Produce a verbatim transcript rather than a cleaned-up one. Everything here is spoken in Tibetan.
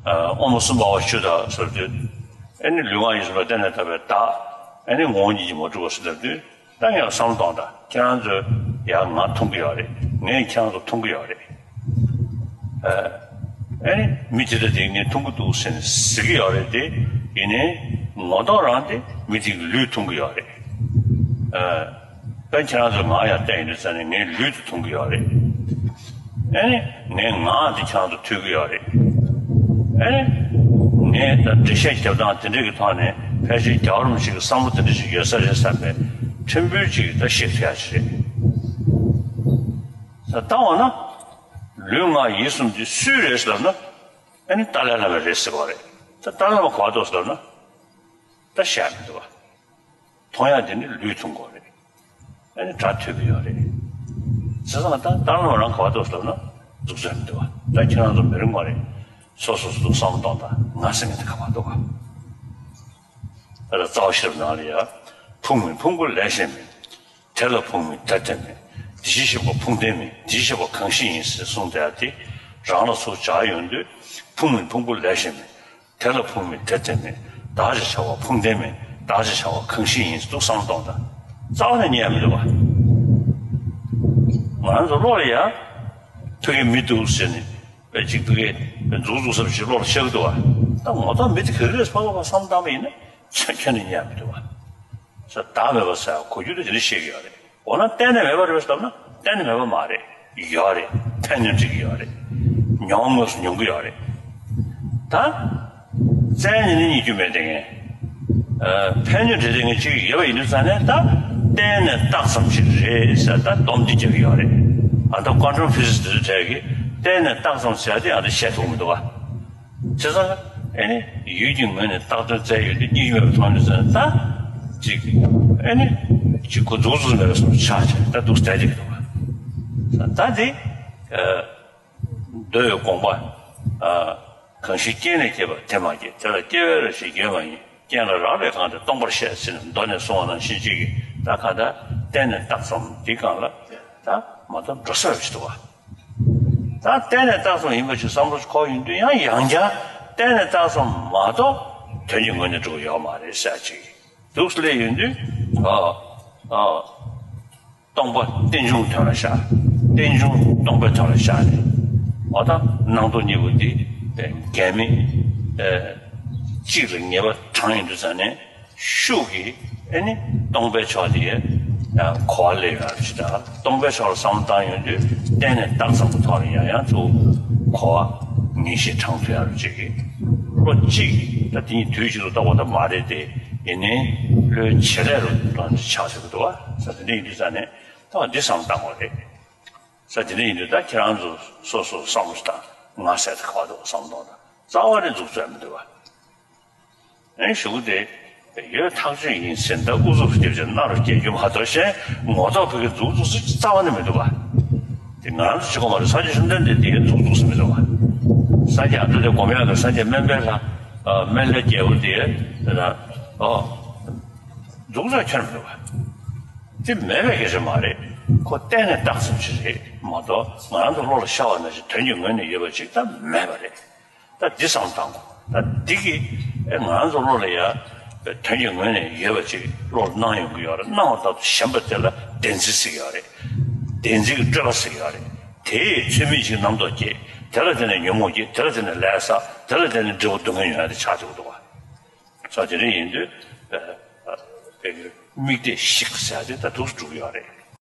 དབང་པོ་གསུམ་པ་བ་ཆུ་དང་ཟེར་དུས། ཨེ་ནི་ལུས་ངག་ཡིད་གསུམ་ལ་བརྟེན་ནས་བཏགས་པའི་བདག་ཨེ་ནི་ངོ་བོ་ཉིད་ཀྱིས་མ་གྲུབ་པ་ཟེར་ལབ་དུས། ད་ངས་བསམ་བློ་གཏོང་དང་། ཁྱེད་རང་ཚོས་ཡང་ང་མཐོང་གི་ཡོད་རེད། ངས་ཁྱེད་རང་ཚོ་མཐོང་གི་ཡོད་རེད། ཨ་ཨེ་ནི་མི་དེ་འདྲ་དེ་ངས་མཐོང་གི་འདུག་ཟེར་ནས་ཟེར་གི་ཡོད་རེད་དེ། ཡིན་ནའི་ངོ་ཐོག་རང་དེ་མི་དེ་གི་ལུས་མཐོང་གི་ཡོད་རེད། ཨ་ད་ཁྱེད་རང་ཚོ་ང་ཡར་བལྟས་ཡོང་དུས་ཙ་ནས་ངའི་ལུས་དེ་མཐོང་གི་ཡོད་རེད། ཨེ་ནི་ངའི་ངག་དེ་ཁྱེད་རང་ཚོ་ཐོས་ཀྱི་ཡོད་རེད། ཨེ་ནི་ངས་ད་འགྲེལ་བཤད་རྒྱབ་སྟངས་དེ་འདྲ་གི་ཐོག་ནས་ཕལ་ཆེར་རྒྱལ་བ་རིན་པོ་ཆེ་གི་བསམ་བློ་དེ་འདྲ་ཞིག་ཡོད་ས་རེད་བསམ་པའི་ཕྲན་བུ་ཅིག་ད་ཤེས་ཐུབ་ཡ་ཅིག་རེད། ད་ལྟ་འོ་ན་ལུས་ངག་ཡིད་གསུམ་དེ་སུའི་རེད་ཟེར་ལབ་ན། ཨེ་ནི་ཏཱ་ལའི་བླ་མའི་རེད་ཟེར་བ་རེད། ད་ཏཱ་ལའི་བླ་མ་ག་པར་འདུག་ཟེར་ལབ་ན། ད་བཤད་མི་འདུག་བ། མཐོང་ཡག་དེ་ནི་ལུས་མཐོང་གི་ཡོད་རེད། ཨ་ནི་སྒྲ་ཐོས་ཀྱི་ཡོད་རེད། བྱས་ཙང་ད་ལྟ་ལམ་རང་ག་པར་འདུག་ཟེར་ན་འཛུགས་ས་མི་འདུག་བ། ད་ཁྱེད་རང་ཚོ་མི་རིང་བ་རེད། སོ་སོ་སོ་སོ་བསམ་བློ་གཏོང་དང་། ང་ཟེར་མཁན་དེ་ག་པར་འདུག་བ། ད་ལྟ་རྩ་བ་ཤེས་རབ་ནང་ལ་ཡ། ཕུང་མིན་ཕུང་པོ་ལས་གཞན་མིན། དེ་ལ་ཕུང་མིན་དེར་དོན་མེད། དེ་བཞིན་གཤེགས་པ་ཕུང་ལྡན་མིན། དེ་བཞིན་གཤེགས་པ་གང་ཞིག་ཡིན་ཟེར་གསུངས་བསྡད་ཡ་དེ། རང་ལ་ཚུར་སྦྱར་ཡོང་དུས། ཕུང་མིན་ཕུང་པོ་ལས་གཞན་མིན། དེ་ལ་ཕུང་མིན་དེར་དོན་མེད། བདག་ཅེས་བྱ་བ་ཕུང་ལྡན་མིན། བདག་ཅེས་བྱ་བ་གང་ཞིག་ཡིན་ཟེར་འདུག་བསམ་བློ་གཏོང་དང་། རྩ་བ་ནས་རྙེད་མི་འདུག་བ། ང་རང་ཚོ་བློ་ལ་ཡ། ཕ་གི་མི་འདུག་ཟེར་ནས་པའི་ཅིག་ཕ་གི་མཛུག་མཛུག་ཟེར་བ་ཞིག་བློ་ལ་ཤར་གི་འདུག་བ། ད་ངོ་ཐོག་མི་དེ་ག་གི་རེད་ཕ་གི་བ་བསམ་བློ་བཏང་བ་ཡིན་ན་ཁྱོན་ཁྱོན་ནས་རྙེད་མི་འདུག་བ། ས་བདག་མེད་པ་ཟེར་གོ་རྒྱུ་དེ་དེ་འདྲ་བཤད་ཀྱི་ཡོད་རེད། འོ་ན་གཏན་ནས་མེད་པ་རེད་ཟེར་ན་གཏན་ནས་མེད་པ་མ་རེད། ཡོད་རེད། ཕན་གནོད་འབྲེལ་གྱི་ཡོད་རེད། མྱོང་དངོས་སུ་མྱོང་གི་ཡོད་རེད། ད་བཙལ་ནས་ནི་རྙེད་རྒྱུ་མེད་དེ་ངས། ཨ་ཕན་གནོད་འབྲེལ་ལྡན་གྱི་གཅིག་ཡོད་པ་ཡིན་དུས་ཙང་ནས། ད་གཏན་ནས་བཏགས་ཙམ་ཞིག་རེད་ཟེར་ད་སྡོམ་འདི་རྒྱག་གི་ཡོད་རེད། ཨ་ད་ཀོན་ཊམ་ཕི་ཟིག་སི་དེ་ཚོ་གྲས་ཀྱིས་གཏན་ནས་བཏགས་ཙམ་ཟེར་ཡ་དེ་ཡང་དེ་བཤད་ཐུབ་མི་འདུག་བ། བྱས་ཙང་ཨེ་ནི་ཡུལ་གྱི་ངོས་ནས་བཏགས་དོན་བཙལ་ཡོང་དུས་རྙེད་རྒྱུ་མེད་པ་མཐོང་དུས་ཙང་ནས། ད་ཅིག་ཨེ་ནི་ཅིག་གོ་འཛུགས་འཛུགས་མེད་པ་བཟོ་འདྲ་ཆགས་བྱས་ད་འདུག་སེ་བསྡད་ཀྱི་འདུག་བ། ད་དེ་ཨ་མདོའི་དགོངས་པ། ཨ་གང་ཞིག་རྐྱེན་ལས་སྐྱེས་པ་དེ་མ་སྐྱེས། དེ་ལ་སྐྱེ་བའི་རང་བཞིན་ཡོད་མ་ཡིན། རྐྱེན་ལ་རག་ལས་གང་དེ་སྟོང་པར་བཤད་ཟེར་ནས་མདོ་ནས་གསུངས་པ་ནང་བཞིན་ཅིག་གིས། ད་གང་ལྟར་གཏན་ནས་བཏགས་ཙམ་འདི་སྒང་ལ་ད་མ་གཏོགས་འགྲོ་ས་ཡོད་ཅིག་འདུག་བ། ད་གཏན་ནས་བཏགས་ཙམ་ཡིན་པ་ཅིག་བསམ་བློ་འཁོར་ཡོང་དུས་ཡང་ཡང་བསྐྱར་གཏན་ནས་བཏགས་ཙམ་མ་གཏོགས་དོན་གྱི་ངོས་ནས་འགྲོ་གི་ཡོད་མ་རེད་ཟེར་ཅིག་འདུག་སེ་སླེབས་ཡོང་དུས། ཨ་ཨ། སྟོང་པ་རྟེན་འབྱུང་དོན་ལ་བཞག་རྟེན་འབྱུང་སྟོང་པའི་དོན་ལ་བཞག་ནས། འོ་ད་སྣང་ལྡོག་གཉིས་པོ་འདི་འགལ་མེད་ཨེ་གཅིག་ལ་ངེས་པ་དྲངས་ཡོང་དུས་ཙང་ནས། ཤུགས་ཀྱིས་ཨེ་ནི་སྟོང་པའི་ཕྱོགས་དེ་ཡང་གོ་བ་སླེབས་ཡོང་བ་ཅིག་དང་། སྟོང་པའི་ཕྱོགས་ལ་བསམ་བློ་བཏང་ཡོང་དུས་གཏན་ནས་བཏགས་ཙམ་གྱི་ཐོག་ལ་ཡང་ཡང་དུ་གོ་བ་ངེས་ཤེས་དྲངས་ཐུབ་ཡ་རུ་བྱེད་ཀྱི། བློ་གཅིག་གིས་ད་དེ་གཉིས་དུས་གཅིག་ཏུ་རྟོགས་པ་ད་མ་རེད་དེ། ཡིན་ནའི་བློའི་བྱེད་ལས་རུ་ད་ཆགས་ཟེར་གི་འདུག་བ། ས་དེ་འདྲ་ཡིན་དུས་ཙང་ནས་ད་འདི་བསམ་བཏང་བ་རེད། ས་དེ་འདྲ་ཡིན་དུས་ད་ཁྱེད་རང་ཚོ་སོ་སོ་བསམ་བློ་ཞིག་བཏང་། ང་ཟེར་དེ་ག་པར་འདུག་བསམ་བློ་གཏོང་དང་། རྩ་བ་ནས་འཛུགས་ས་ཡོད་མི་འདུག་བ། ཨེ་གཞུག་གུ་དེ་ཡོད་ཐག་ཆོད་ཡིན་ཟེར་ད་ཨུ་ཚུགས་རྒྱབ་བྱས་མནའ་རུ་སྐྱེལ་རྒྱུ་མ་གཏོགས། གཞན་ངོ་ཐོག་ཕ་གི་འཛུགས་འཛུགས་ཟེར་རྩ་བ་ནས་མི་འདུག་བ། དེ་ང་རང་ཚོ་གཅིག་པོ་མ་རེད། སངས་རྒྱས་བཅོམ་ལྡན་འདས་དེ་འཛུགས་འཛུགས་ཟེར་མི་འདུག་བ། སངས་རྒྱས་ཨ་ཏི་དེ་སྒོམ་ཡག་གི་སངས་རྒྱས་སྨན་པའི་ལྷ། ཨ་སྨན་བླའི་རྒྱལ་པོ་དེ་ད་ཨོ་འཛུགས་འཛུགས་ཁྱོན་མི་འདུག་བ། དེ་མེད་པའི་སྐད་ཆ་མ་རེད། ཁོ་གཏན་ནས་བཏགས་ཙམ་ཞིག་རེད་མ་གཏོགས། ང་རང་ཚོ་བློ་ལ་ཤར་བ་ནང་བཞིན་དོན་གྱི་ངོས་ནས་ཡོད་པ་ཅིག་ད་མེད་པ་རེད། ད་འདི་བསམ་བཏང་དགོས། ད་འདི་གིས་ཨེ་ང་རང་ཚོ་བློ་ལ་ཡ་དོན་གྱི་ངོས་ནས་ཡོད་པ་ཅིག་བློ་ལ་སྣང་ཡོང་གི་ཡོད་རེད། སྣང་བ་ལྟར་དུ་ཞེན་པ་དེ་ལ་བདེན་འཛིན་ཟེར་གྱི་ཡོད་རེད། བདེན་འཛིན་གྱི་སྤྲོས་པ་ཟེར་གྱི་ཡོད་རེད། དེ་ཡི་ཚུལ་མིན་གྱི་རྣམ་རྟོག་སྐྱེ། དེ་ལ་བརྟེན་ནས་ཉོན་མོངས་སྐྱེ། དེ་ལ་བརྟེན་ནས་ལས་བསགས། དེ་ལ་བརྟེན་ནས་འབྲས་བུ་སྡུག་བསྔལ་མྱོང་ཡ་དེ་ཆགས་འགྲོ་གི་འདུག་བ། ས་དེ་འདྲ་ཡིན་དུས་ཨ་ཨ་དམིགས་གཏད་བཤིག་ཟེར་ཡ་དེ་ད་འདུག་སེ་འགྲོ་གི་ཡོད་རེད།